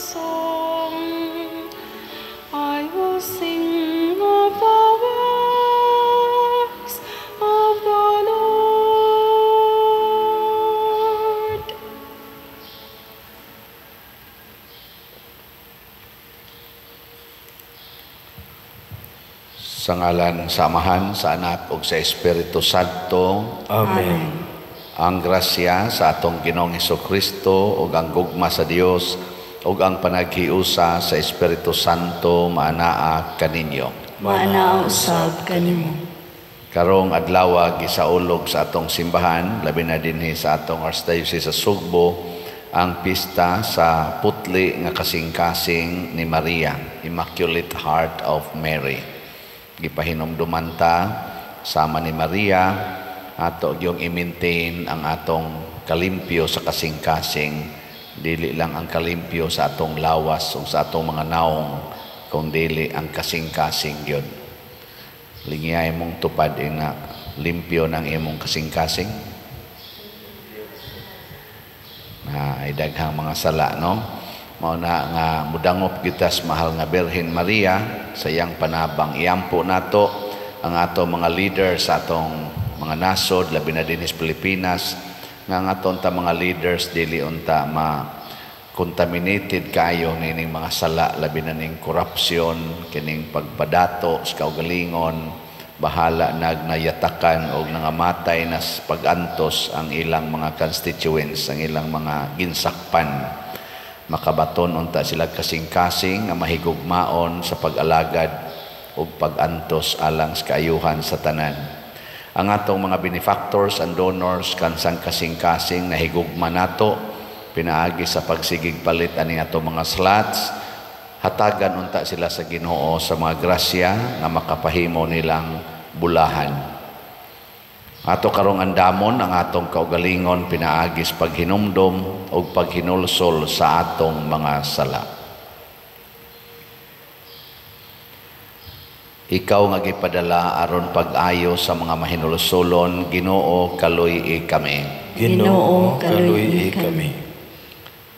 song. I will sing of the works of the Lord. Sa ngalan sa Amahan, sa Anak ug sa Espiritu Santo. Amen. Ang grasya sa atong Ginoong Hesukristo ug ang gugma sa Dios ug ang panaghiusa sa Espiritu Santo maanaa kaninyo. Maanaa usab kanimo. Karong adlaw gisaulog sa atong simbahan, labi na dinhi sa atong Archdiocese sa Sugbo, ang pista sa putli nga kasing-kasing ni Maria, Immaculate Heart of Mary. Gipahinumduman ta sama ni Maria, ato gyung i-maintain ang atong kalimpyo sa kasing-kasing. Dili lang ang kalimpyo sa atong lawas o sa atong mga naong, kung dili ang kasing-kasing gyud. Lingiyay mong tupad ina limpyo ng imong kasing-kasing. Na ay daghang mga sala, no? Mao na nga mudangop kita sa mahal nga Birhen Maria sa iyang panabang. Iampo nato ang ato mga leader sa atong mga nasod, labi na dinhi sa Pilipinas, nga ang aton ta mga leaders dili unta ma contaminated kayo nining mga sala, labi na ning korupsyon, kining pagpadato sa kaugalingon, bahala nagnayatakan og nangamatay na pag-antos ang ilang mga constituents, ang ilang mga ginsakpan. Makabaton unta sila kasing-kasing nga mahigugmaon sa pag-alagad ug pag-antos alang sa kaayuhan sa tanan. Ang atong mga benefactors and donors kansang kasing-kasing nahigugma nato pinaagi sa pagsigig palit ani atong mga slots, hatagan unta sila sa Ginoo sa mga grasya nga makapahimo nilang bulahan. Ato karong andamon ang atong kaugalingon pinaagi sa paghinumdom ug paghinulsol sa atong mga sala. Ikaw nga gipadala aron pag-ayo sa mga mahinulsolon, Ginoo, kaluy-i kami. Ginoo, kaluy-i kami.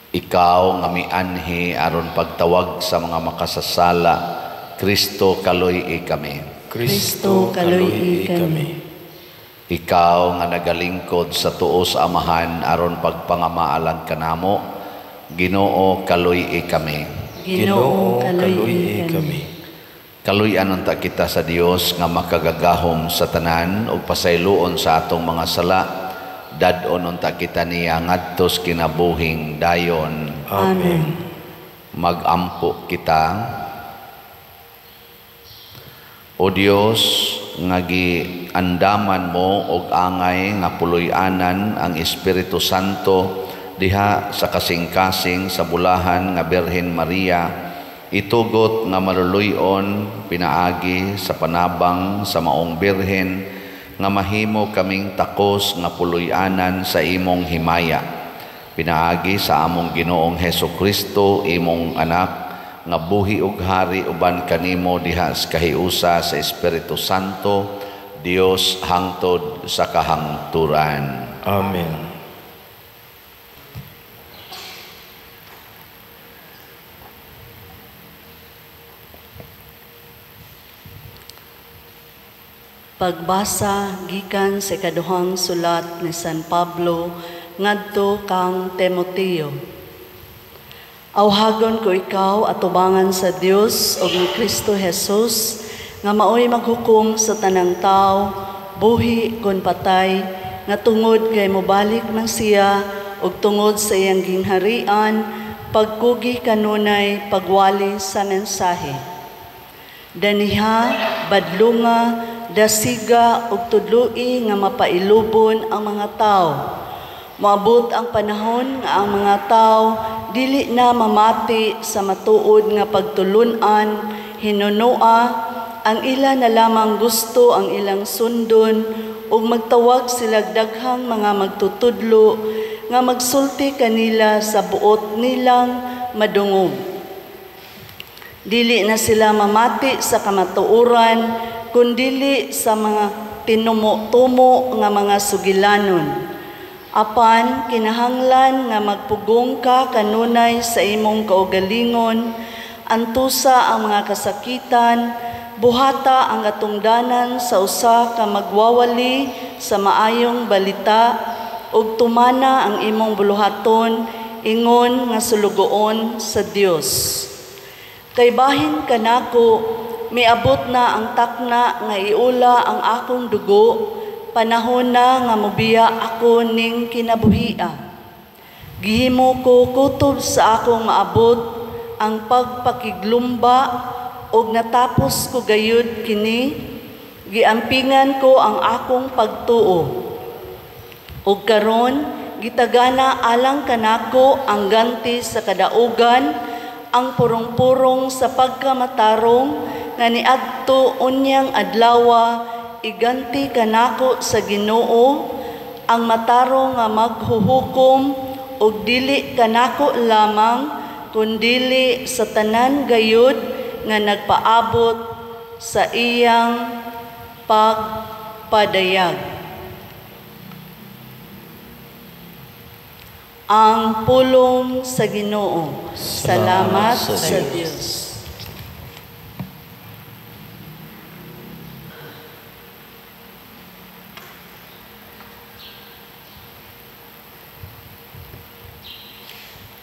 Ikaw nga mianhi aron pagtawag sa mga makasasala, Kristo, kaluy-i kami. Kristo, kaluy-i kami. Ikaw nga nagalingkod sa tuo sa Amahan aron pagpangamaalan kanamo, Ginoo, kaluy-i kami. Ginoo, kaluy-i kami. Kaluy-an unta kita sa Dios nga makagagahom sa tanan ug pasayloon sa atong mga sala. Dad-on unta kita niya ngadto sa kinabuhing dayon. Amen. Magampo kita. O Dios, nga giandaman mo og angay nga puloy-anan ang Espiritu Santo diha sa kasing-kasing sa bulahan nga Birhen Maria, itugot nga maluluyon pinaagi sa panabang sa maong birhen nga mahimo kaming takos nga puloy-anan sa imong himaya. Pinaagi sa among Ginoong Hesukristo, imong anak, nga buhi ug hari uban kanimo diha sa kahiusa sa Espiritu Santo, Dios hangtod sa kahangturan. Amen. Pagbasa gikan sa ikaduhang sulat ni San Pablo ngadto kang Timoteo. Awhagon ko ikaw atubangan sa Dios ug ni Kristo Jesus nga maoy maghukom sa tanang tawo, buhi kon patay, nga tungod kay mobalik man siya ug tungod sa iyang gingharian, pagkugi kanunay pagwali sa mensahe. Daniha, badlunga, dasiga ug tudloi nga mapailubon ang mga tawo. Moabot ang panahon nga ang mga tawo dili na mamati sa matuod nga pagtulun-an, hinunoa ang ila na lamang gusto ang ilang sundon ug magtawag sila daghang mga magtutudlo nga magsulti kanila sa buot nilang madungog. Dili na sila mamati sa kamatuoran, kundili sa mga tinumo-tumo nga mga sugilanon. Apan kinahanglan nga magpugong ka kanunay sa imong kaugalingon, antusa ang mga kasakitan, buhata ang katungdanan sa usa ka magwawali sa maayong balita, ug tumana ang imong buluhaton ingon nga sulugoon sa Dios. Kay bahin kanako, miabot na ang takna nga iula ang akong dugo, panahon na nga mobiya ako ning kinabuhia. Gihimo ko kutob sa akong maabot ang pagpakiglumba ug natapos ko gayud kini, giampingan ko ang akong pagtuo. Ug karon gitagana alang kanako ang ganti sa kadaugan, ang purong-purong sa pagkamatarong nga niadto unyang adlawa iganti kanako sa Ginoo ang matarong nga maghuhukom og dili kanako lamang kundili sa tanan gayud nga nagpaabot sa iyang pagpadayag. Ang pulong sa Ginoo. Salamat sa Dios.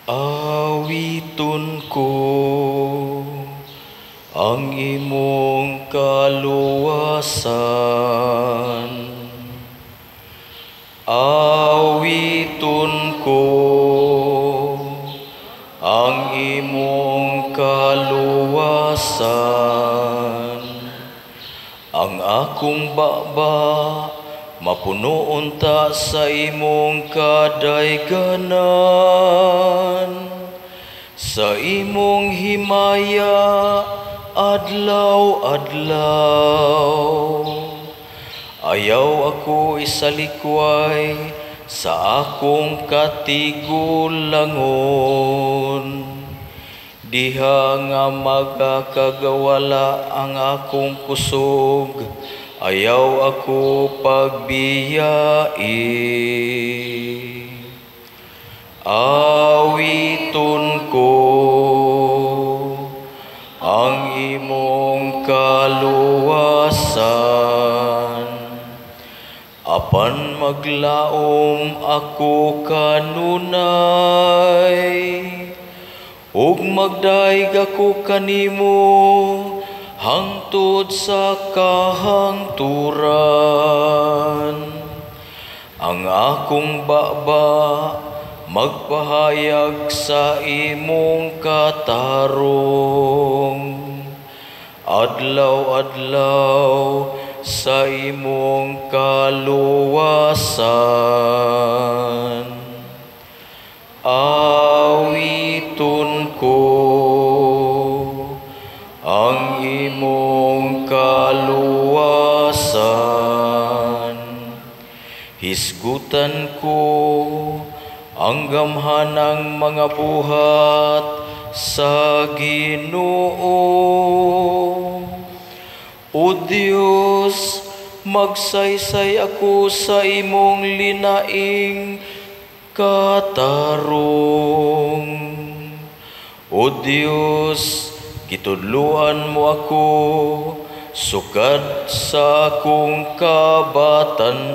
Awiton ko ang imong kaluwasan. Awiton ko ang imong kaluwasan. Ang akong baba mapuno unta sa imong kadayganan. Sa imong himaya adlaw-adlaw. Ayaw ako isalikway sa akong katigulangon. Diha nga magakagawala ang akong kusog, ayaw ako pagbiyae. Awiton ko ang imong kaluwasan. Apan maglaom ako kanunay, ug magdaig ako kanimo hangtod sa kahangturan. Ang akong baba magpahayag sa imong katarong. Adlaw-adlaw sa imong kaluwasan. Awiton ko ang imong kaluwasan. Hisgutan ko ang gamhanang mga buhat sa Ginoo. O Dios, magsaysay ako sa imong linaing katarong. O Dios, gitudluan mo ako sukad sa akong kabatan-on.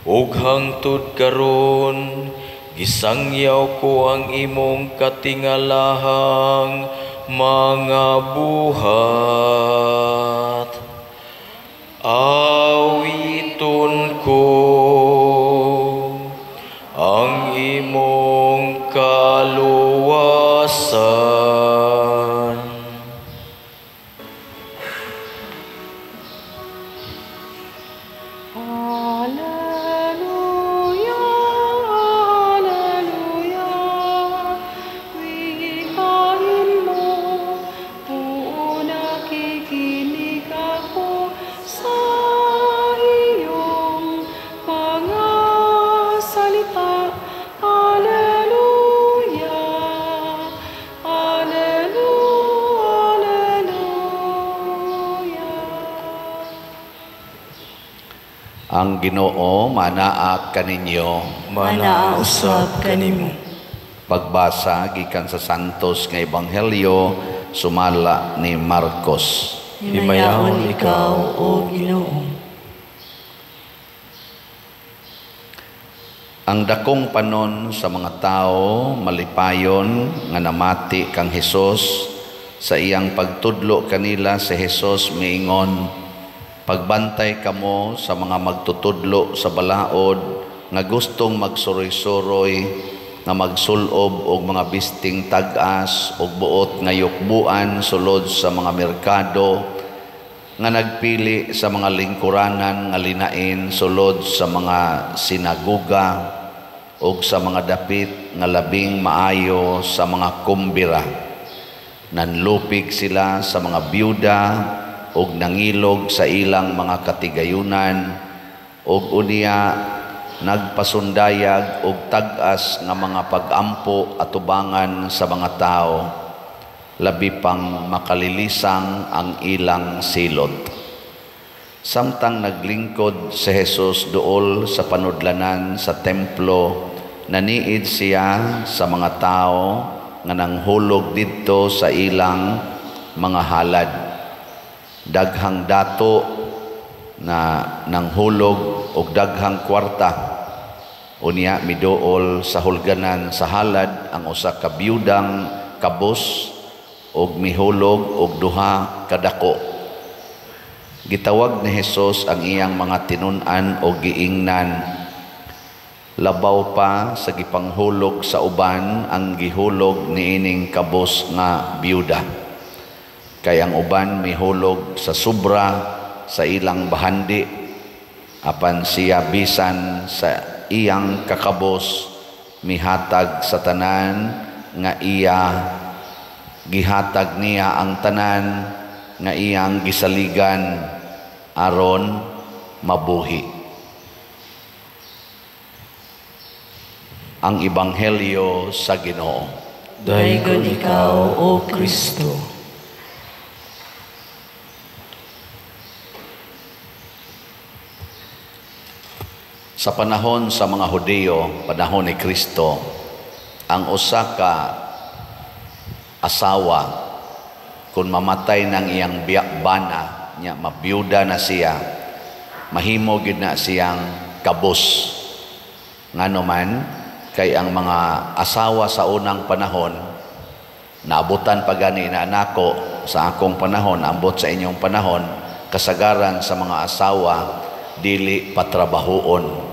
Ug hangtod karon, gisangyaw ko ang imong katingalahang mga buhat. Awiton ko ang imong kaluwasan. Alleluia, Alleluia, wikain mo, oo, nakikinig ako sa iyong mga salita. Alleluia, Alleluia. Ang Ginoo manaa kaninyo. Manaa usab kanimo. Pagbasa gikan sa Santos nga Ebanghelyo sumala ni Marcos. Himayaon ikaw, O Ginoo. Ang dakong panon sa mga tao malipayon nga namati kang Hesus sa iyang pagtudlo kanila. Si Hesus miingon, pagbantay kamo sa mga magtutudlo sa balaod nga gustong magsuroy-suroy, nga magsulob og mga bisting tag-as og buot nga yukbuan sulod sa mga merkado, nga nagpili sa mga lingkuranan nga linain sulod sa mga sinaguga og sa mga dapit nga labing maayo sa mga kumbira. Nanlupig sila sa mga byuda og nangilog sa ilang mga katigayunan, og unya nagpasundayag og tag-as nga mga pag-ampo atubangan sa mga tao, labi pang makalilisang ang ilang silot. Samtang naglingkod si Jesus duol sa panudlanan sa templo, naniid siya sa mga tao nga nanghulog didto sa ilang mga halad. Daghang dato na nanghulog og daghang kwarta. Unya miduol sa hulganan sa halad ang usa ka biyudang kabos og mihulog og duha ka dako. Gitawag ni Hesus ang iyang mga tinun-an og giingnan, labaw pa sa gipanghulog sa uban ang gihulog niining kabos nga biyuda. Kay ang uban mihulog sa sobra sa ilang bahandi, apan siya bisan sa iyang kakabos mihatag sa tanan nga iya gihatag niya ang tanan nga iyang gisaligan aron mabuhi. Ang Ebanghelyo sa Ginoo. Daygon ikaw, O Kristo. Sa panahon sa mga Hudiyo, panahon ni Kristo, ang usa ka asawa kung mamatay ng iyang bana, nya mabiyuda na siya, mahimo gid na siyang kabos. Ngano man, kay ang mga asawa sa unang panahon, naabutan pa gani na nako sa akong panahon, ambot sa inyong panahon, kasagaran sa mga asawa dili patrabahoon.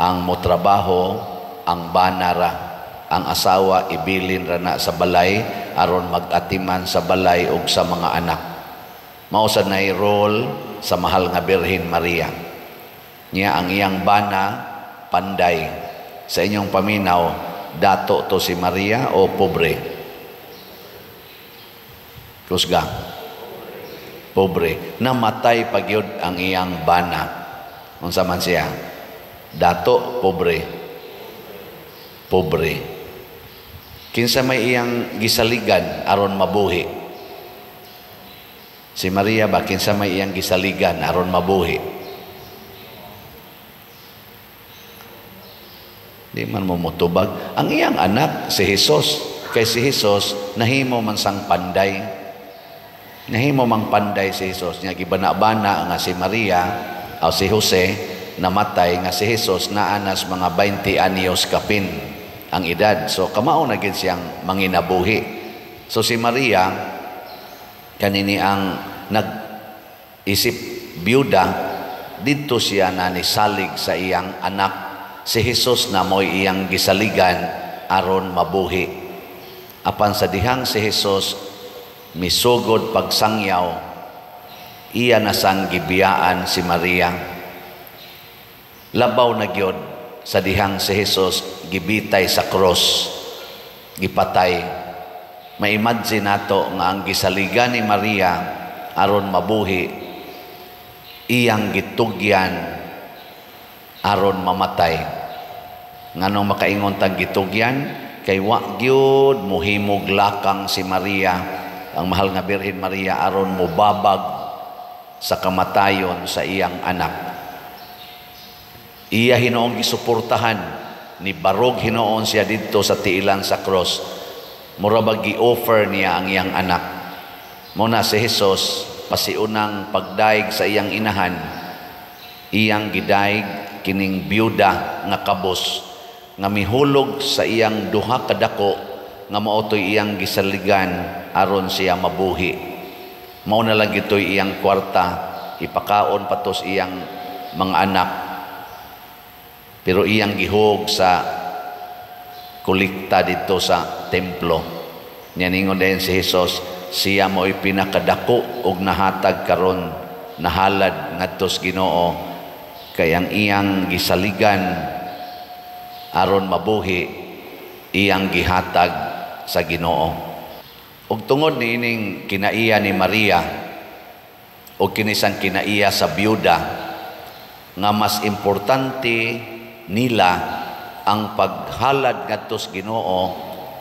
Ang motrabaho ang banara, ang asawa ibilin ra na sa balay aron mag-atiman sa balay ug sa mga anak. Mao sad nay role sa mahal nga Birhen Maria. Niya ang iyang bana panday. Sa inyong paminaw, dato to si Maria o pobre? Kusga. Pobre. Namatay pagyud ang iyang bana. Unsa man siya? Dato, pobre. Pobre. Kinsa may iyang gisaligan aron mabuhi? Si Maria ba, kinsa may iyang gisaligan aron mabuhi? Di man mo motubag. Ang iyang anak, si Jesus. Kay si Jesus, nahimo man sang panday. Nahimo mang panday si Jesus. Nya gibana-bana nga si Maria o si Jose, namatay nga si Jesus naanas mga 20 anyos kapin ang edad. So kamao na gid siyang manginabuhi. So si Maria kanini ang nag-isip biyuda, didto siya na nisalig sa iyang anak si Jesus na mo'y iyang gisaligan aron mabuhi. Apan sa dihang si Jesus misugod pagsangyaw, iya na sang gibiyaan si Maria. Labaw na gyud sa dihang si Jesus gibitay sa cross, gipatay. Maimagine nato nga ang gisaligan ni Maria aron mabuhi, iyang gitugyan aron mamatay. Nganong makaingon tang gitugyan? Kay wa gyud mohimog lakang si Maria, ang mahal nga Birhen Maria, aron mobabag sa kamatayon sa iyang anak. Iya hinuong gisuportahan, ni barog hinuon siya didto sa tiilan sa cross. Mura ba gi-offer niya ang iyang anak. Mao na si Jesus pasiunang pagdaig sa iyang inahan, iyang gidaig kining byuda nga kabos nga mihulog sa iyang duha ka dako nga mao toy iyang gisaligan aron siya mabuhi. Mao na lang gitoy iyang kwarta, ipakaon pa to sa iyang mga anak, pero iyang gihog sa kolekta dito sa templo. Nya ningon din si Jesus, siya mo'y pinakadako og nahatag karon nahalad ngadto sa Ginoo, kay ang iyang gisaligan aron mabuhi, iyang gihatag sa Ginoo. Ug tungod niining kinaiya ni Maria o kinisang kinaiya sa byuda nga mas importante nila ang paghalad ngadto sa Ginoo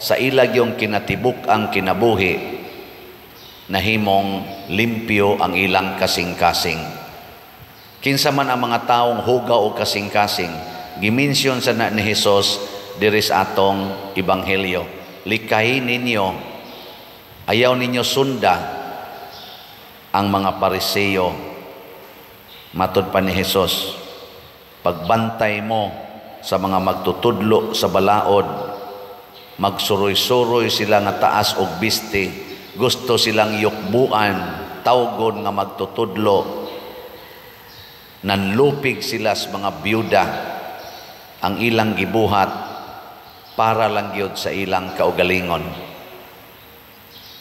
sa ilag yung kinatibuk ang kinabuhi, nahimong limpyo ang ilang kasing-kasing. Kinsa man ang mga taong hugaw o kasing-kasing, giminsyon sa na ni Jesus diri sa atong ebanghelyo. Likay ninyo, ayaw ninyo sunda ang mga Pariseo. Matod pa ni Jesus, pagbantay mo sa mga magtutudlo sa balaod, magsuroy-suroy sila nga taas og biste, gusto silang yukbuan, tawgon nga magtutudlo, nanlupig sila sa mga byuda, ang ilang gibuhat para lang gyud sa ilang kaugalingon.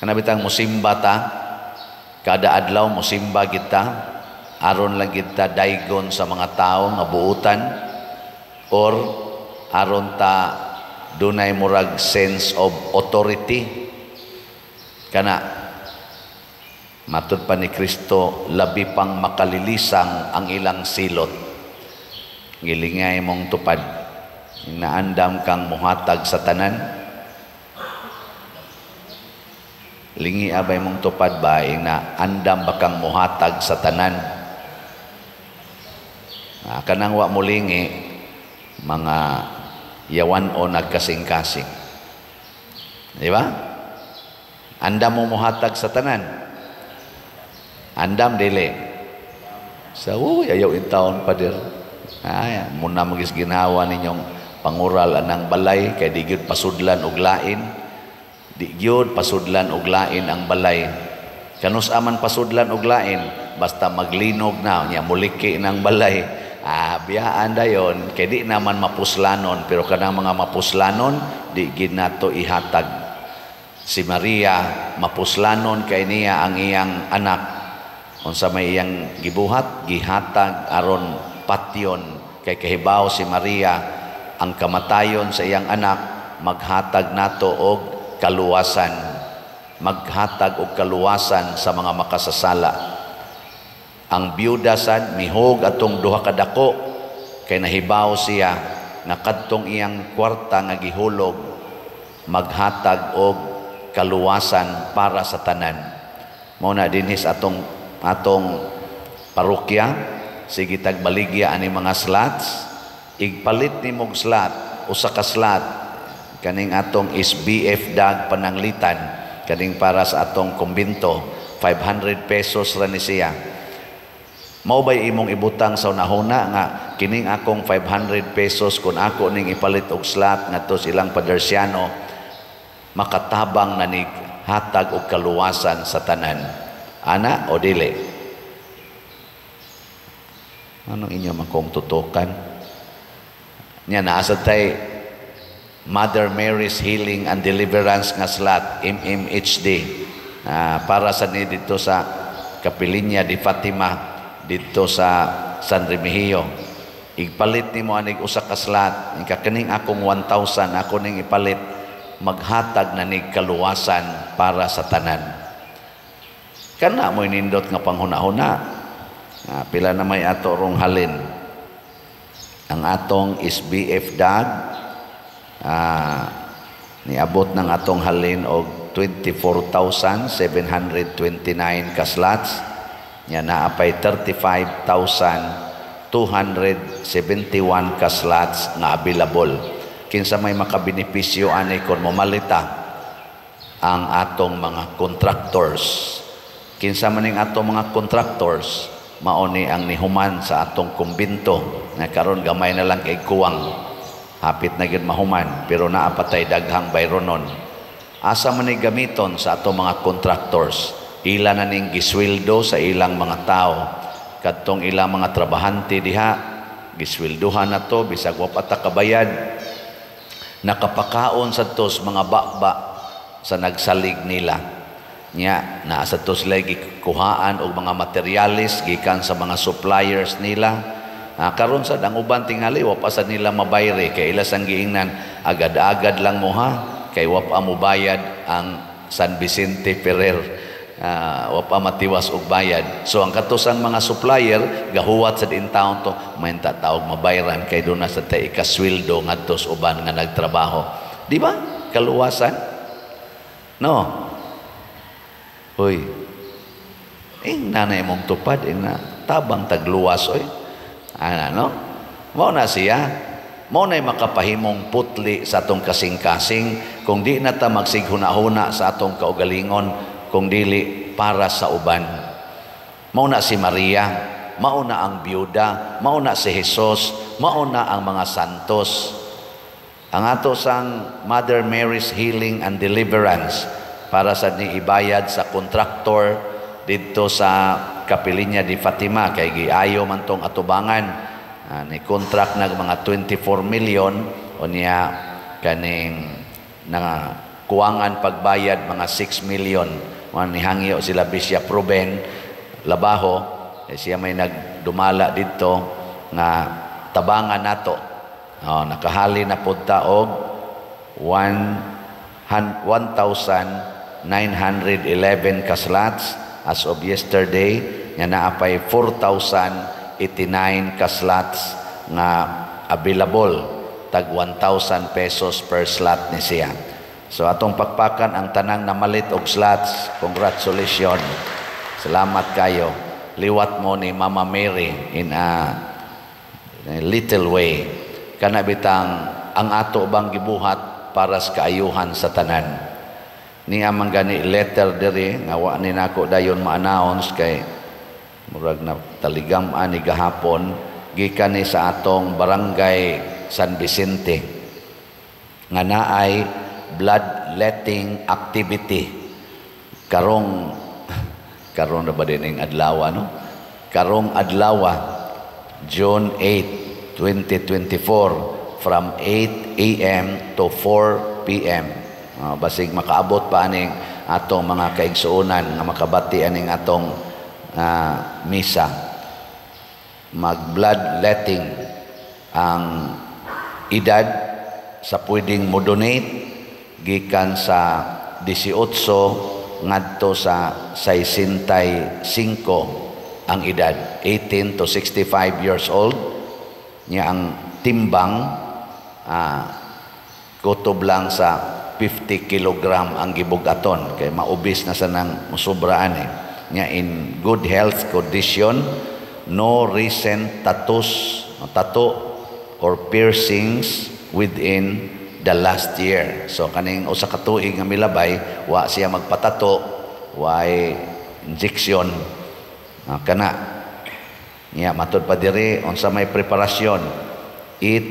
Kanabitang musimba ta, kada adlaw musimba kita, aron lang kita daygon sa mga tao nga buutan, or aron ta dunay murag sense of authority. Kana matud pa ni Kristo, labi pang makalilisang ang ilang silot. Gilingay mong tupad, naandam kang muhatag sa tanan. Lingi abay mong tupad ba, na andam ba kang muhatag sa tanan? Kanang wa mo lingi, mga yawan o nagkasing-kasing. Di ba? Andam mo muhatag sa tanan. Andam dili. Sa uy, ayaw in taon pader. Ay, muna magis ginawa ninyong pangural anang balay kay di gyud pasudlan og lain. Di gyud pasudlan og lain ang balay. Kanus aman pasudlan og lain, basta maglinog na nya muliki ng balay. Biyaan dayon kay di naman mapuslanon, pero kanang mga mapuslanon di gid nato ihatag. Si Maria mapuslanon kay niya ang iyang anak. Unsa may iyang gibuhat, gihatag aron patyon, kay kahibaw si Maria ang kamatayon sa iyang anak maghatag nato og kaluwasan, maghatag og kaluwasan sa mga makasasala. Ang byuda sad mihog atong duha ka dako kay nahibaw siya nga kadtong iyang kwarta nga gihulog maghatag og kaluwasan para sa tanan. Mao na dinhi sa atong parokya, sige tagbaligya ani mga slots, igpalit nimog slot, usa ka slot kaning atong SBF dag pananglitan, kaning para sa atong kumbinto, 500 pesos ra ni siya. Mao bay imong ibutang sa unahuna nga kining akong 500 pesos kun ako ning ipalit og slot ngadto sa ilang padersyano, makatabang na nig hatag og kaluwasan sa tanan. Ana o dili? Anong inyo man kong tutukan? Nya naa sad tay Mother Mary's Healing and Deliverance nga slot, MMHD, para sa ni dito sa Kapilinya di Fatima dito sa San Remigio. Igpalit nimo anig usa ka slot, ika kaning akong 1,000 ako ning ipalit, maghatag na nig kaluwasan para sa tanan. Kana mo'y nindot nga panghuna-huna. Pila na may ato rong halin. Ang atong SBF dag, niabot ng atong halin og 24,729 ka slots. Nya naapay 35,000 271 ka slots nga available. Kinsa may makabenepisyo ani kon momalita? Ang atong mga contractors. Kinsa man ning atong mga contractors? Mao ni ang nihuman sa atong kumbinto nga karon gamay na lang kay kuwang, hapit na gyud mahuman, pero naa pa tay daghang bayronon. Asa man ni gamiton sa atong mga contractors? Ila na ning gisweldo sa ilang mga tao. Kadtong ilang mga trabahante diha, gisweldohan na to bisag wa pa ta kabayad. Nakapakaon sa tos mga baba sa nagsalig nila. Nya naa sa to sila gikuhaan og mga materyales gikan sa mga suppliers nila. Karon sad ang uban tingali wa pa sad nila mabayre kay ila sang giingnan, agad-agad lang mo ha, kay wa pa mobayad ang San Vicente Ferrer. Wa pa matiwas og bayad. So ang katusang mga supplier gahuwat sa in town to, mainta taog mabayran kay doon na sa tay ikasweldo ngadto sa uban nga nagtrabaho. Di ba? Kaluwasan? No. Hoy. Ing nanay mong tupad, ing na tabang tagluwas oy. Ana no? Mao na siya. Mao na'y makapahimong putli sa atong kasing-kasing kung di na ta magsighuna-huna sa atong kaugalingon, kung dili para sa uban. Mao na si Maria, mao na ang biyuda, mao na si Jesus, mao na ang mga santos. Ang ato sang Mother Mary's Healing and Deliverance para sa ni ibayad sa kontraktor didto sa Kapilinya di Fatima kay giayo man tong atubangan. Ni contract nag mga 24 million, unya kaning na kuwangan pagbayad mga 6 million. Mga nihangyo sila Bishop Ruben Labajo, eh, siya may nagdumala didto nga tabangan nato. Oh, nakahali na pud ta og 1,911 ka slots as of yesterday, nga naa pay 4,089 ka slots nga available, tag 1,000 pesos per slot ni siya. So atong pakpakan ang tanang namalit og slots. Congratulations. Salamat kayo. Liwat mo ni Mama Mary in a little way. Kana bitang ang ato bang gibuhat para sa kaayuhan sa tanan. Niya man gani letter diri nga wa ni nako dayon ma-announce kay murag na taligam ani gahapon, gikan ni sa atong barangay San Vicente nga naay bloodletting activity karong karon na ba din ang adlaw, no? Karong adlaw, June 8, 2024, from 8 a.m. to 4 p.m. Basig makaabot pa aning atong mga kaigsuonan nga makabati aning atong misa. Mag bloodletting, ang edad sa pwedeng mo donate gikan sa 18 ngadto sa 65 ang edad, 18 to 65 years old. Nya ang timbang, kutob lang sa 50 kilogram ang gibugaton kay maubis na sa nang musobraan eh. Nya in good health condition, no recent tattoos, tattoo or piercings within the last year. So kaning usa ka tuig nga milabay, wa siya magpatato, way injection. Kana. Nya matud pa diri unsa may preparasyon. Eat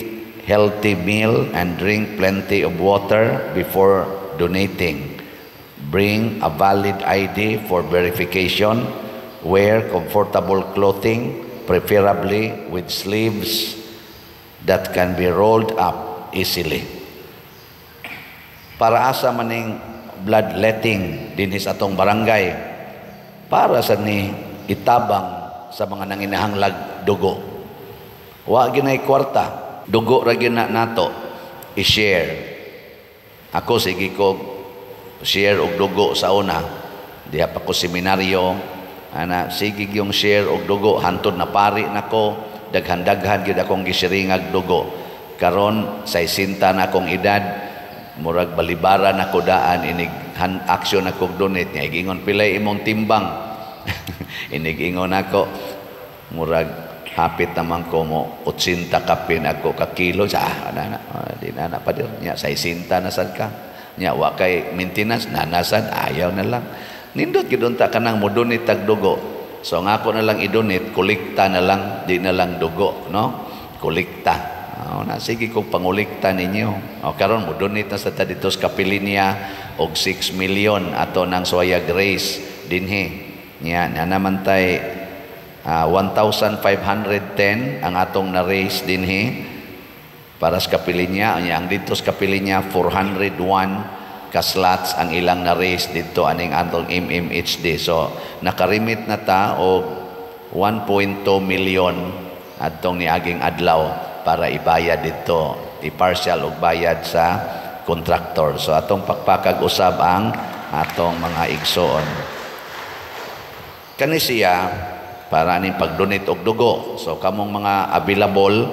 healthy meal and drink plenty of water before donating. Bring a valid ID for verification. Wear comfortable clothing, preferably with sleeves that can be rolled up easily. Para asa maning bloodletting dinhi sa atong barangay? Para sa ni itabang sa mga nanginahanglag dugo. Wa ginay kwarta, dugo ra gyud na nato i-share. Ako sige ko share og dugo sa una. Diha pa ko seminaryo, ana sige yung share og dugo hantod na pari nako, daghan-daghan gyud akong gisiringag dugo. Karon 60 na akong edad, murag balibaran ako daan inig action ako donate niya. Igingon, "Pilay imong timbang?" Inig ingon ako murag Hapit naman ko mo 80 kapin ako ka kilo sa na na di na na pader nya 60 na sad ka. Nya wa kay maintenance nanasad ayaw na lang. Nindot gid unta kanang mo donate tag dugo. So ang ako na lang i-donate, kolekta na lang, di na lang dugo, no? Kolekta. Oh, na sige kog pangulikta ninyo. O karon mo donate na sa ta dito sa Kapilinya og 6 million ato nang Suaya Grace dinhi. Nya na naman tay 1,510 ang atong na-raise dinhi para sa Kapilinya. Nya ang dito sa Kapilinya 401 ka slots ang ilang na-raise dito aning atong MMHD. So nakarimit na ta og 1.2 million atong niaging adlaw para ibayad dito, i-partial og bayad sa contractor. So atong pakpakag usab ang atong mga igsoon. Kani siya para ning pag-donate og dugo. So kamong mga available,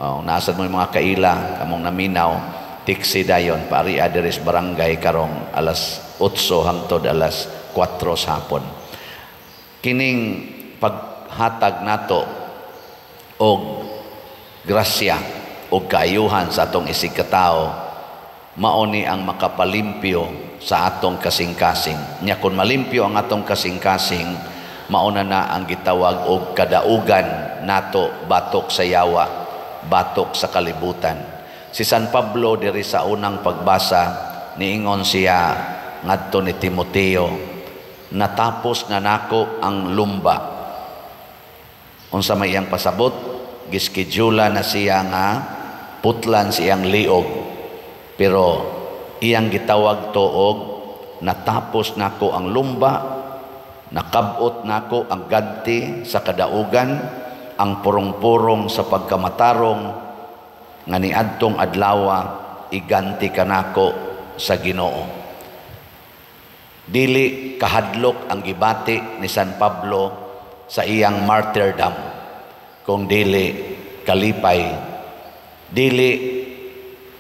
oh, nasad mo yung mga kaila, kamong naminaw, tiksi dayon pari address barangay karong alas 8 hangtod alas 4 sa hapon. Kining paghatag nato og grasya o kaayuhan sa atong isig katao, mao ni ang makapalimpyo sa atong kasing-kasing. Nya kun malimpyo ang atong kasing-kasing, mao na na ang gitawag og kadaugan nato batok sa yawa, batok sa kalibutan. Si San Pablo diri sa unang pagbasa niingon siya ngadto ni Timoteo, natapos na nako ang lumba. Unsa may iyang pasabot? Giskedula na siya nga putlan siyang liog, pero iyang gitawag to og natapos nako ang lumba, nakabot nako ang ganti sa kadaugan, ang purong-purong sa pagkamatarong nga niadtong adlawa iganti kanako sa Ginoo. Dili kahadlok ang gibati ni San Pablo sa iyang martyrdom, kung dili kalipay, dili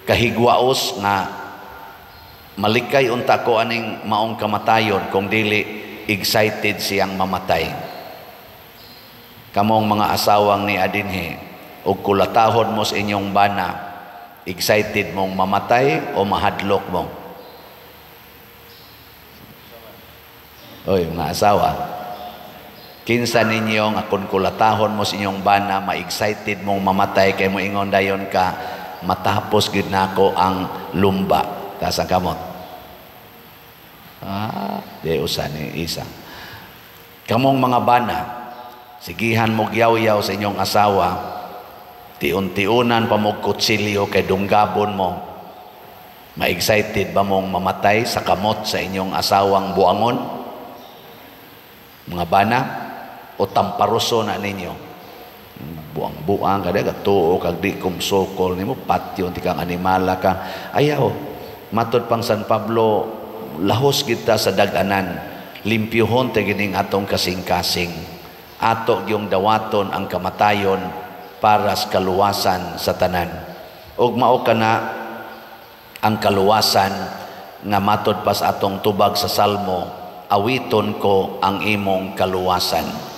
kahigwaos nga malikay unta ko aning maong kamatayon, kung dili excited siyang mamatay. Kamong mga asawang ni adinhi, og kulatahon mo sa inyong bana, excited mong mamatay o mahadlok mo? Oy, mga asawa, kinsa ninyo nga kun kulatahon mo sa inyong bana, ma-excited mong mamatay kay mo ingon dayon ka, matapos gid nako ang lumba. Taas ang kamot. Di usa ni isa. Kamong mga bana, sigihan mo gyaw-yaw sa inyong asawa, tiun-tiunan pa mo kutsilyo kay dunggabon mo. Ma-excited ba mong mamatay sa kamot sa inyong asawang buangon? Mga bana, o tamparuso na ninyo. Buang-buang ka, katuo, kag di kumsokol nimo, patyon, ti kang animala ka. Ayaw, matod pang San Pablo, lahos kita sa dag-anan, limpyuhon ta gining atong kasing-kasing. Ato yung dawaton ang kamatayon para sa kaluwasan sa tanan. Ug mao kana ang kaluwasan nga matod pa sa atong tubag sa Salmo, awiton ko ang imong kaluwasan.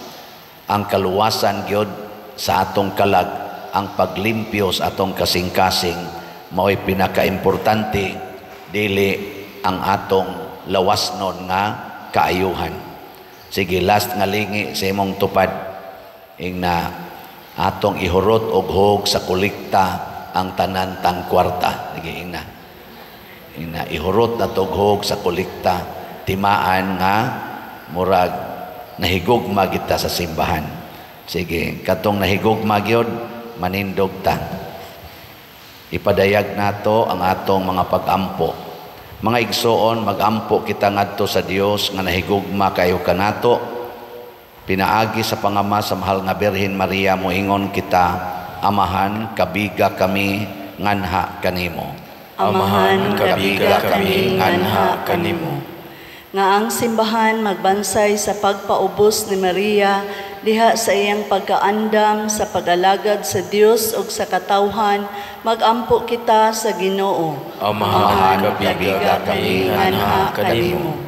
Ang kaluwasan gyud sa atong kalag, ang paglimpyo sa atong kasing-kasing, mao'y pinakaimportante, dili ang atong lawasnon nga kaayuhan. Sige, last nga lingi sa imong tupad, ingna atong ihurot og hog sa kolekta ang tanan tang kwarta. Sige, ingna. Ingna ihurot na tog hog sa kolekta, timaan nga murag nahigugma kita sa simbahan. Sige, katong nahigugma gyud, manindog ta. Ipadayag nato ang atong mga pag-ampo. Mga igsoon, mag-ampo kita ngadto sa Dios nga nahigugma kayo kanato. Pinaagi sa pangama sa mahal nga Birhen Maria, moingon kita, Amahan, kabiga kami nganha kanimo. Amahan, kabiga kami nganha kanimo. Nga ang simbahan magbansay sa pagpaubos ni Maria diha sa iyang pagkaandam sa pag-alagad sa Dios ug sa katawhan, magampo kita sa Ginoo. Amahan, kabiga kami nganha kanimo.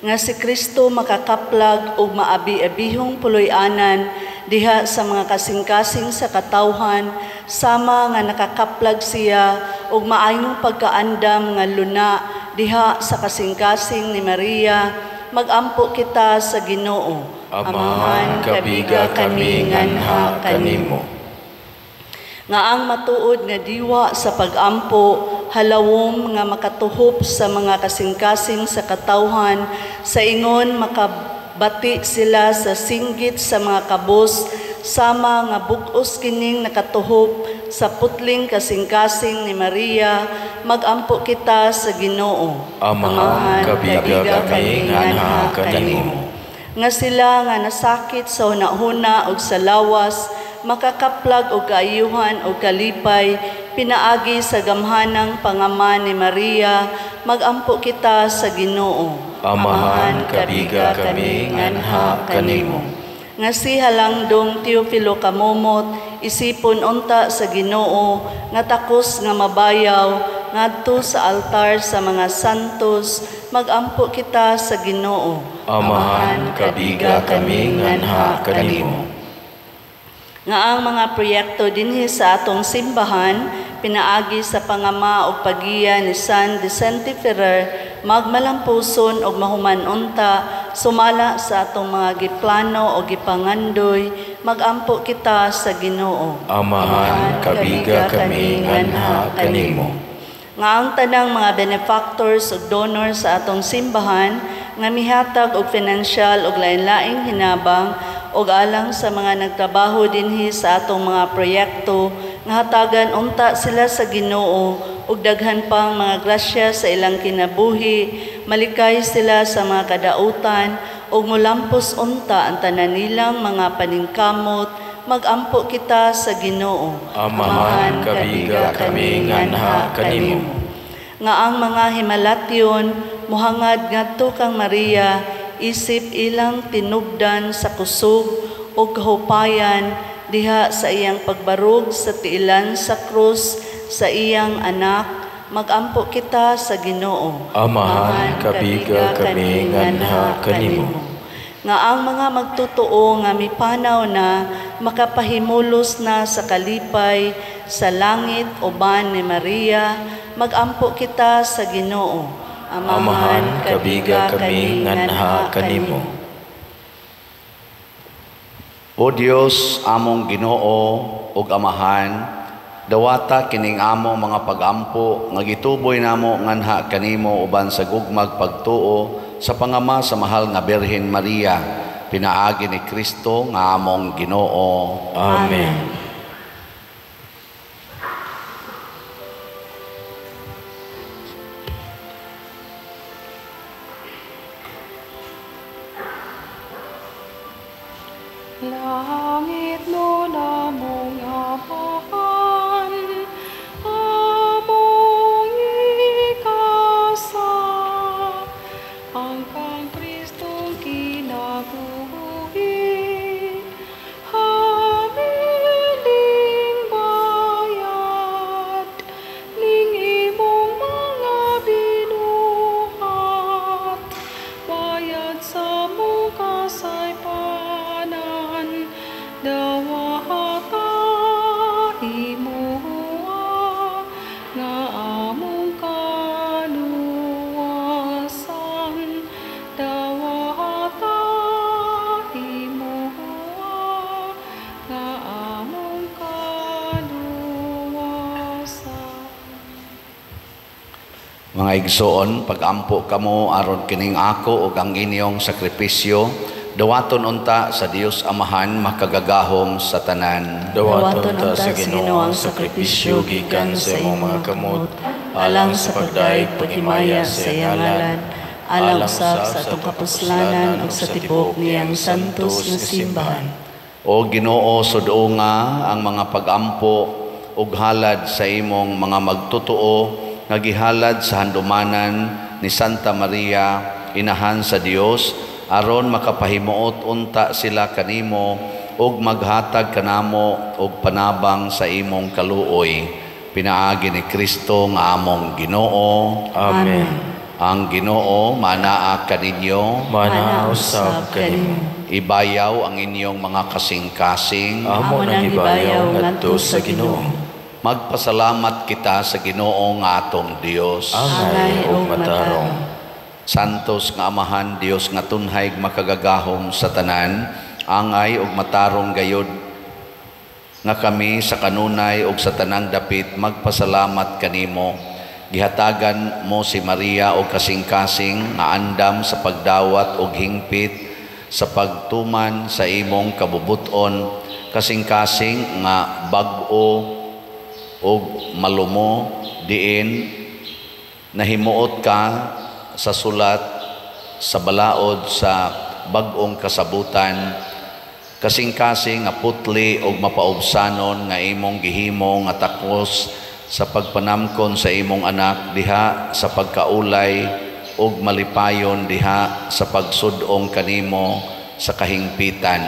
Nga si Kristo makakaplag ug maabi-abihong puloy-anan diha sa mga kasing-kasing sa katawhan, sama nga nakakaplag siya og maayong pagkaandam nga luna diha sa kasing-kasing ni Maria, magampo kita sa Ginoo. Amahan, kabiga kami nganha kanimo. Nga ang matuod nga diwa sa pagampo, halawom nga makatuhop sa mga kasing-kasing sa katawhan, sa ingon makabati sila sa singgit sa mga kabos, sama nga bug-os kining nakatuhop sa putling kasing-kasing ni Maria, magampo kita sa Ginoo. Amahan, kabiga kami nganha kanimo. Nga sila nga nasakit sa hunahuna ug sa lawas, makakaplag og kaayuhan og kalipay, pinaagi sa gamhanang pangama ni Maria, magampo kita sa Ginoo. Amahan, kabiga kami nganha kanimo. Nga si Halangdong Teofilo Kamomot, isipon unta sa Ginoo, nga takos nga mabayaw, ngadto sa altar sa mga santos, magampo kita sa Ginoo. Amahan, kabiga kami nganha kanimo. Nga ang mga proyekto dinhi sa atong simbahan, pinaagi sa pangama og pagiya ni San Vicente Ferrer, magmalampuson og mahuman unta, sumala sa atong mga giplano o gipangandoy, magampo kita sa Ginoo. Amahan, kabiga kami nganha kanimo. Nga ang tanang mga benefactors ug donors sa atong simbahan, nga mihatag og financial ug lain-laing hinabang, og alang sa mga nagtrabaho dinhi sa atong mga proyekto, nga hatagan unta sila sa Ginoo ug daghan pang mga grasya sa ilang kinabuhi, malikay sila sa mga kadautan ug molampos unta ang tanan nilang mga paningkamot, magampo kita sa Ginoo. Amahan, kabiga kami nganha kanimo. Nga ang mga himalatyon mohangad ngadto kang Maria, isip ilang tinubdan sa kusog o kahupayan diha sa iyang pagbarog sa tiilan sa krus sa iyang anak, magampo kita sa Ginoo. Amahan, kabiga kami nganha kanimo. Nga ang mga magtotoo nga mipanaw na makapahimulos na sa kalipay sa langit uban ni Maria, magampo kita sa Ginoo. Amahan, kabiga kami nganha kanimo. O Dios, among Ginoo ug Amahan, dawata kining among mga pagampo nga gituboy namo nganha kanimo uban sa gugmag pagtuo sa pangama sa mahal nga Birhen Maria, pinaagi ni Kristo nga among Ginoo. Amen. Langit no namong Amahan, among ikasa, ang kang Kristong kinabuhi, habiling bayad, ning imong mga binuhat, bayad sa mong kasaypanan, dawata imuha nga among kaluwasan, dawata imuha nga among kaluwasan. Mga igsoon, pagampo kamo aron kining ako ug ang inyong sakripisyo, dawaton unta sa Dios Amahan makagagahom sa tanan. Dawaton unta sa Ginoo ang sakripisyo gikan sa imong mga kamot, alang sa pagdayeg paghimaya sa iyang ngalan, alang usab sa atong kapuslanan ug sa tibuok niyang santos nga simbahan. O Ginoo, sudo nga ang mga pagampo ug halad sa imong mga magtotoo nga gihalad sa handumanan ni Santa Maria, inahan sa Dios, aron makapahimuot unta sila kanimo ug maghatag kanamo og panabang sa imong kaluoy, pinaagi ni Kristo nga among Ginoo. Amen. Ang Ginoo manaa kaninyo, Manaa usab kanimo. Ibayaw ang inyong mga kasing-kasing. Amo nang ibayaw ngadto sa Ginoo. Magpasalamat kita sa Ginoo nga atong Dios. Angay ug matarong. Santos nga Amahan, Dios nga tunhay makagagahom sa tanan, angay ug matarong gayod nga kami sa kanunay ug sa tanang dapit magpasalamat kanimo. Gihatagan mo si Maria og kasing-kasing nga andam sa pagdawat og hingpit sa pagtuman sa imong kabubuton, kasing-kasing nga bag-o og malumo diin nahimuot ka sa sulat sa balaod sa bag-ong kasabutan, kasing-kasing nga putli og mapaubsanon nga imong gihimo nga takos sa pagpanamkon sa imong anak diha sa pagkaulay og malipayon diha sa pagsud-ong kanimo sa kahingpitan.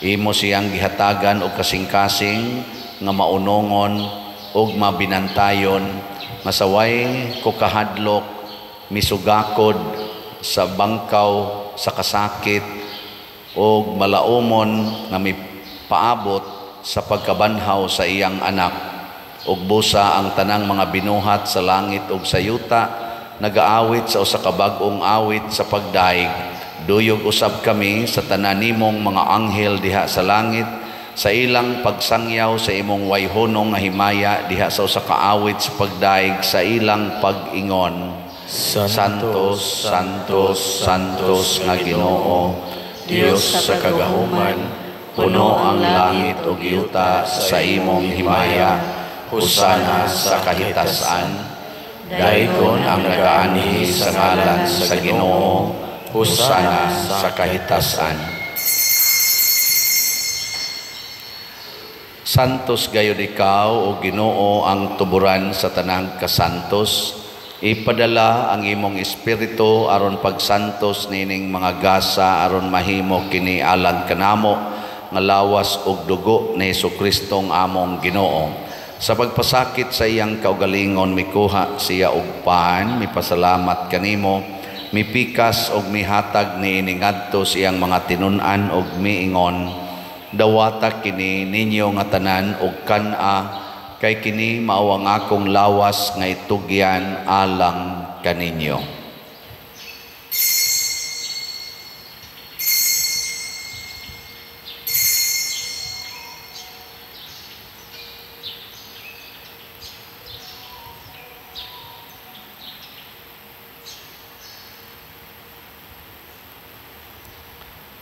Imo siyang gihatagan og kasing-kasing nga maunongon og mabinantayon, masaway ko kahadlok misugakod sa bangkaw sa kasakit og malaumon nga mipaabot sa pagkabanhaw sa iyang anak. Ug busa ang tanang mga binuhat sa langit ug sa yuta nagaawit sa usa ka bag-ong awit sa pagdaig. Duyog usab kami sa tanan nimong mga anghel diha sa langit sa ilang pagsangyaw sa imong wayhonong nga himaya diha sa usa ka awit sa pagdaig sa ilang pag-ingon. Santos, Santos, Santos nga Ginoo, Dios sa kagahuman, puno ang langit ug yuta sa imong himaya. Hosana sa kahitasan. Daygon ang nagaanhi sa ngalan sa Ginoo. Hosana sa kahitasan. Santos gayud ikaw o Ginoo ang tuburan sa tanang kasantos. Ipadala ang imong espiritu aron pagsantos nining mga gasa aron mahimo kini alang kanamo nga lawas ug dugo ni Hesus-Kristong among Ginoo. Sa pagpasakit sa iyang kaugalingon mikuha siya og pan, mipasalamat kanimo, mipikas og mihatag niini ngadto sa iyang mga tinun-an og miingon, dawata kini ninyo nga tanan og kan-a, kay kini mao ang akong lawas nga itugyan alang kaninyo.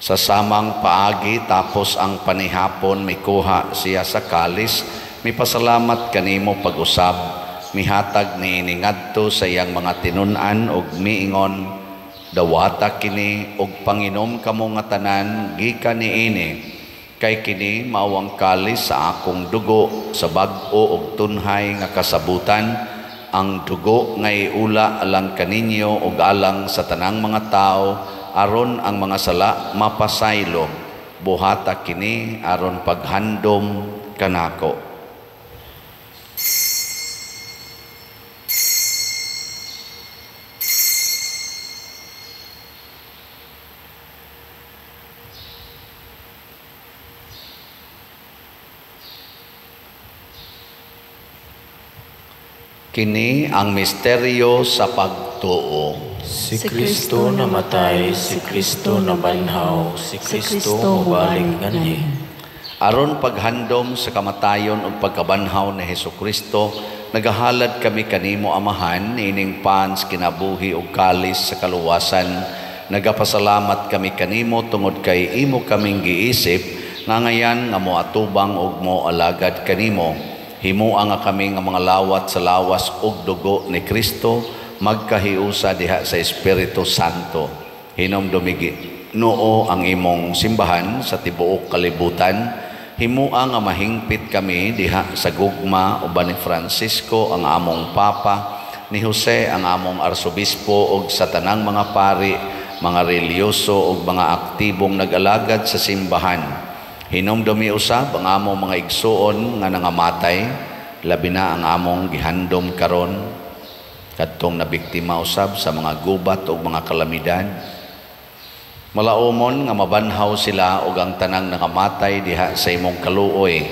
Sa samang paagi tapos ang panihapon mikuha siya sa kalis, mipasalamat kanimo pag-usab, mihatag niini ngadto sa iyang mga tinun-an og miingon, dawata kini og panginom kamo nga tanan gikan niini, kay kini mao ang kalis sa akong dugo sa bag-o og tunhay nga kasabutan, ang dugo nga iula alang kaninyo og alang sa tanang mga tawo aron ang mga sala mapasaylo. Buhata kini aron paghandom kanako. Kini ang misteryo sa pagtuo. Si Kristo namatay, si Kristo nabanhaw, si Kristo mobalik nganhi. Aron paghandom sa kamatayon ug pagkabanhaw ni Hesukristo, nagahalad kami kanimo Amahan niining pans kinabuhi ug kalis sa kaluwasan. Nagapasalamat kami kanimo tungod kay imo kaming giisip nga ngayan nga moatubang ug moalagad kanimo. Himua nga kami nga mga lawat sa lawas ug dugo ni Kristo, magkahiusa diha sa Espiritu Santo. Hinomdumi Ginoo ang imong simbahan sa tibuok kalibutan. Himua nga mahingpit kami diha sa gugma uban ni Francisco ang among Papa, ni Jose ang among Arsobispo ug sa tanang mga pari, mga relihiyoso ug mga aktibong nag-alagad sa simbahan. Hinumdumi usab ang among mga igsuon nga nangamatay, labi na ang among gihandom karon kadtong nabiktima usab sa mga gubat ug mga kalamidad. Malaumon nga mabanhaw sila ug ang tanang nangamatay diha sa imong kaluoy.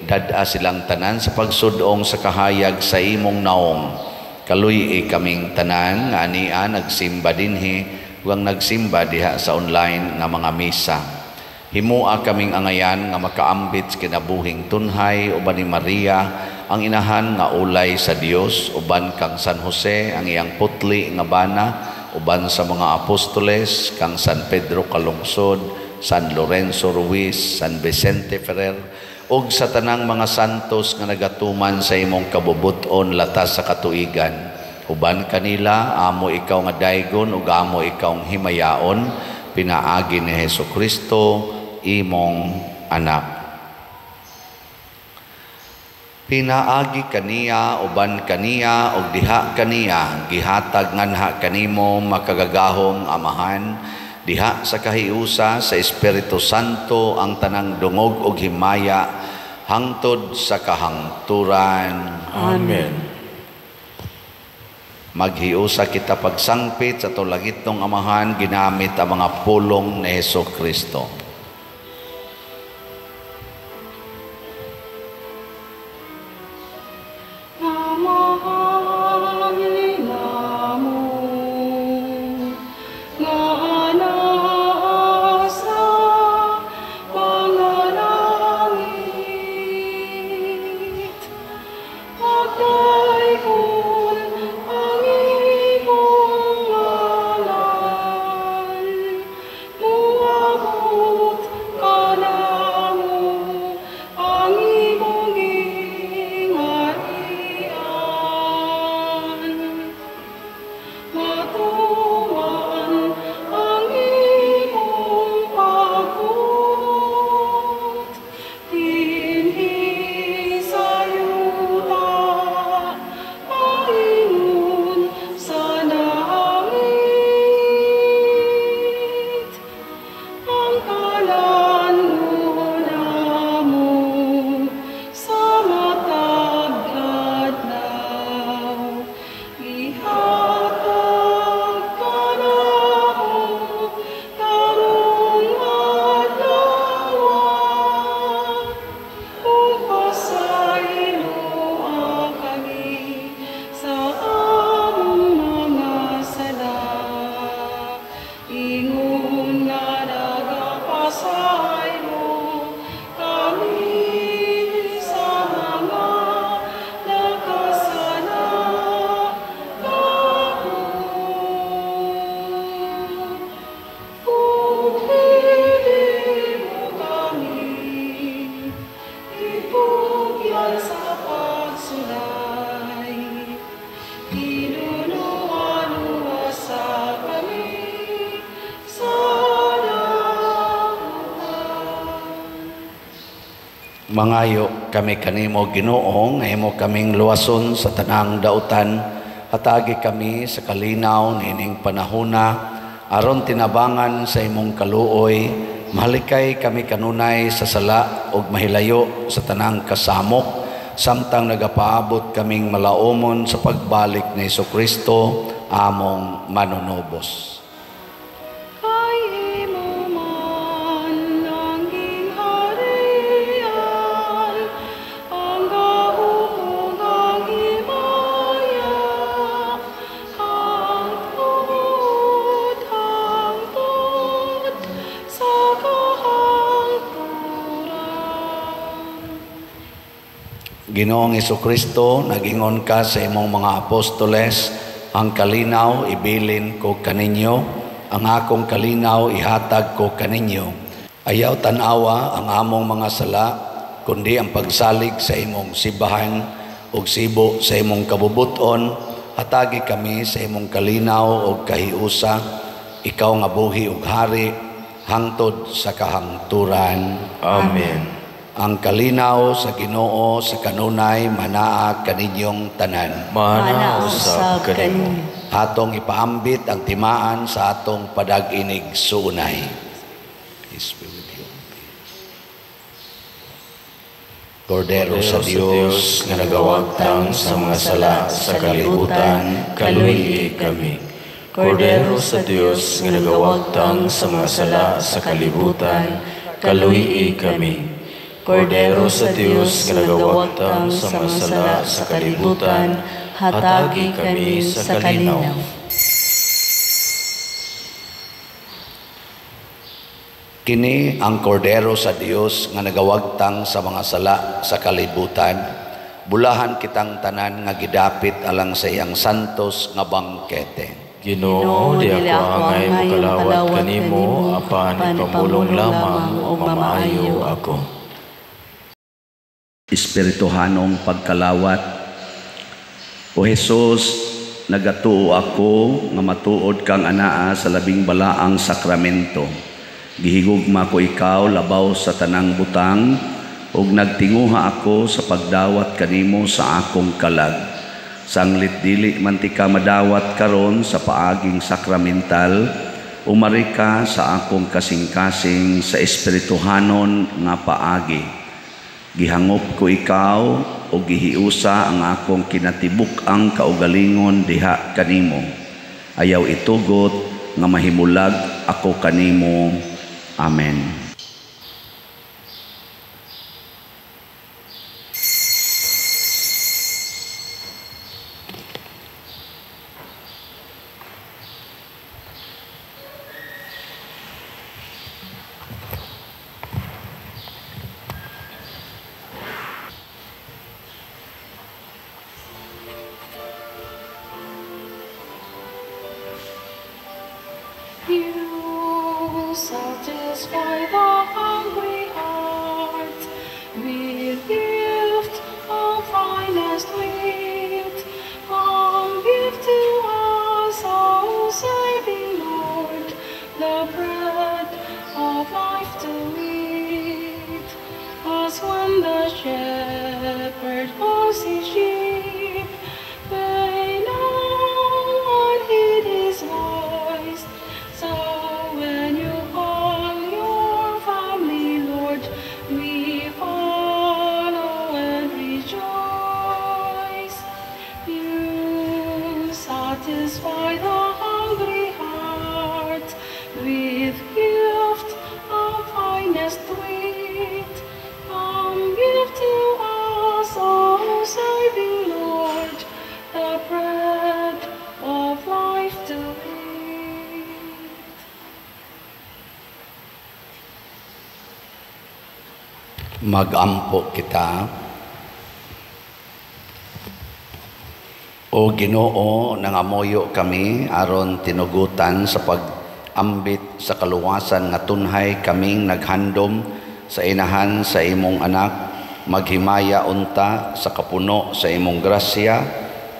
Dad-a silang tanan sa pagsudong sa kahayag sa imong naong. Kaluy-i kaming tanan nga ania nagsimba dinhi ug ang nagsimba diha sa online nga mga misa. Himua kaming angayan nga makaambit sa kinabuhing tunhay uban ni Maria ang inahan nga ulay sa Dios, uban kang San Jose ang iyang putli nga bana, uban sa mga apostoles kang San Pedro Calungsod, San Lorenzo Ruiz, San Vicente Ferrer, ug sa tanang mga santos nga nagatuman sa imong kabubut-on latas sa katuigan. Uban kanila amo ikaw nga daygon ug amo ikaw himayaon, pinaagi ni Hesukristo imong anak. Pinaagi kaniya, uban kaniya, ug diha kaniya, gihatag nganha kanimo makagagahom Amahan, diha sa kahiusa sa Espiritu Santo ang tanang dungog ug himaya hangtod sa kahangturan. Amen. Maghiusa kita pagsangpit sa tulangitnong Amahan ginamit ang mga pulong ni Hesukristo. Mangayo kami kanimo Ginoo, nga imo kaming luwason sa tanang dautan, hatagi kami sa kalinaw niining panahona, aron tinabangan sa imong kaluoy, mahalikay kami kanunay sa sala ug mahilayo sa tanang kasamok, samtang nagapaabot kaming malaumon sa pagbalik ni Hesukristo among manunubos. Ginoong Hesukristo, nagingon ka sa imong mga apostoles, ang kalinaw ibilin ko kaninyo, ang akong kalinaw ihatag ko kaninyo. Ayaw tan-awa ang among mga sala, kundi ang pagsalig sa imong sibahan ug sibo sa imong kabubuton. Hatagi kami sa imong kalinaw ug kahiusa, ikaw nga buhi ug hari hangtod sa kahangturan. Amen. Ang kalinaw sa Ginoo sa kanunay manaa kaninyong tanan. Manaa usab kanimo. Atong ipaambit ang timaan sa atong padag-inig suunay. Peace be with you. Kordero sa Dios nga nagawagtang sa mga sala sa kalibutan, kaluy-i kami. Kordero sa Dios nga nagawagtang sa mga sala sa kalibutan, kaluy-i kami. Kordero sa Dios nga nagawagtang sa mga sala sa kalibutan, hatagi kami sa kalinaw. Kini ang Kordero sa Dios nga nagawagtang sa mga sala sa kalibutan. Bulahan kitang tanan nga gidapit alang sa iyang santos nga bangkete. Ginoo, di ako angay mokalawat kanimo, apan ipamulong lamang ug mamaayo ako. Espirituhanong pagkalawat. O Jesus, nagatuo ako nga matuod kang anaa sa labing balaang sakramento. Gihigugma ko ikaw labaw sa tanang butang, ug nagtinguha ako sa pagdawat kanimo sa akong kalag. Sanglit dili man ti ka madawat karon sa paaging sakramental, umari ka sa akong kasing-kasing sa espirituhanon nga paagi. Gihangop ko ikaw o gihiusa ang akong kinatibuk-ang kaugalingon diha kanimo. Ayaw itugot nga mahimulag ako kanimo. Amen. You satisfy the hungry heart with gift of finest wheat. Come give to us, O saving Lord, the bread of life to eat. As when the shepherd calls his sheep, they know and heed his voice. So when you call your family, Lord, we follow and rejoice. You satisfy the hungry heart with gift of finest wheat. Come give to us, O saving Lord, the bread of life to eat. Magampo kita. O Ginoo, nangamoyo kami aron tinugutan sa pag-ambit sa kaluwasan nga tunhay kaming naghandom sa inahan sa imong anak, maghimaya unta sa kapuno sa imong grasya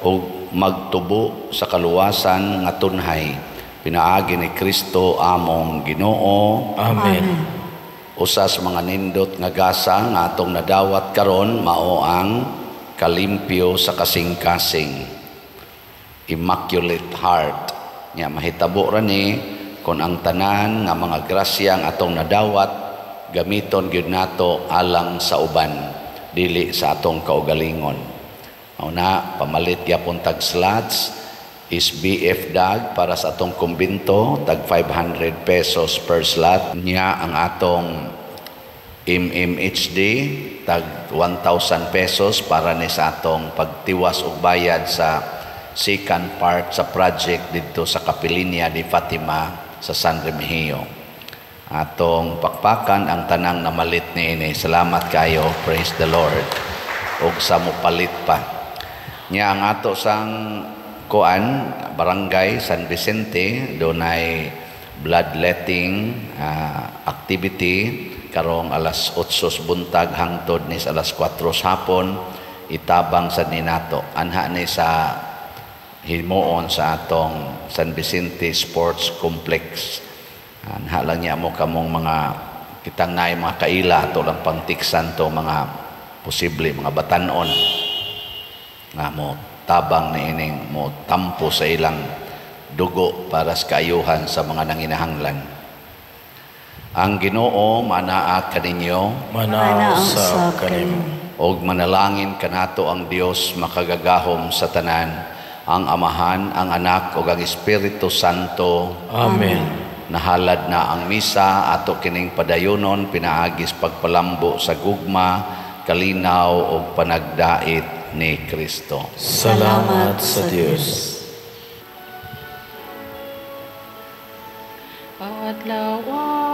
ug magtubo sa kaluwasan nga tunhay. Pinaagi ni Kristo among Ginoo. Amen. Usa sa mga nindot nga gasa nga atong nadawat karon mao ang kalimpyo sa kasing-kasing, immaculate heart. Nya mahitabo ra ni kon ang tanan nga mga grasya ang atong nadawat gamiton gyud nato alang sa uban, dili sa atong kaugalingon. Mao na pamalit gyapon tag slots is BF Dag para sa atong kumbinto, tag 500 pesos per slot. Nya ang atong MMHD tag 1,000 pesos para ni sa atong pagtiwas og bayad sa second part sa project didto sa Kapilinya di Fatima sa San Remigio. Atong pakpakan ang tanang namalit niini. Salamat kayo, praise the Lord. Og sa mopalit pa. Nya ang ato sang kuan barangay San Vicente dunay bloodletting activity karong alas 8 buntag hangtod ni sa alas 4 hapon, itabang sa ninato. Anha ni sa himuon sa atong San Vicente Sports Complex. Anha lang niya mo kamong mga kitang naay mga kaila ato lang pangtiksan to mga posible mga batanon nga mo tabang ni ining mo tampo sa ilang dugo para sa kaayuhan sa mga nanginahanglan. Ang Ginoo manaa kaninyo, manaa usab kanimo, og manalangin kanato ang Dios makagagahom sa tanan, Ang Amahan, ang Anak ug ang Espiritu Santo. Amen. Nahalad na ang misa, ato kining padayonon pinaagis pagpalambo sa gugma, kalinaw ug panagdait ni Kristo. Salamat sa Dios. Adlaw.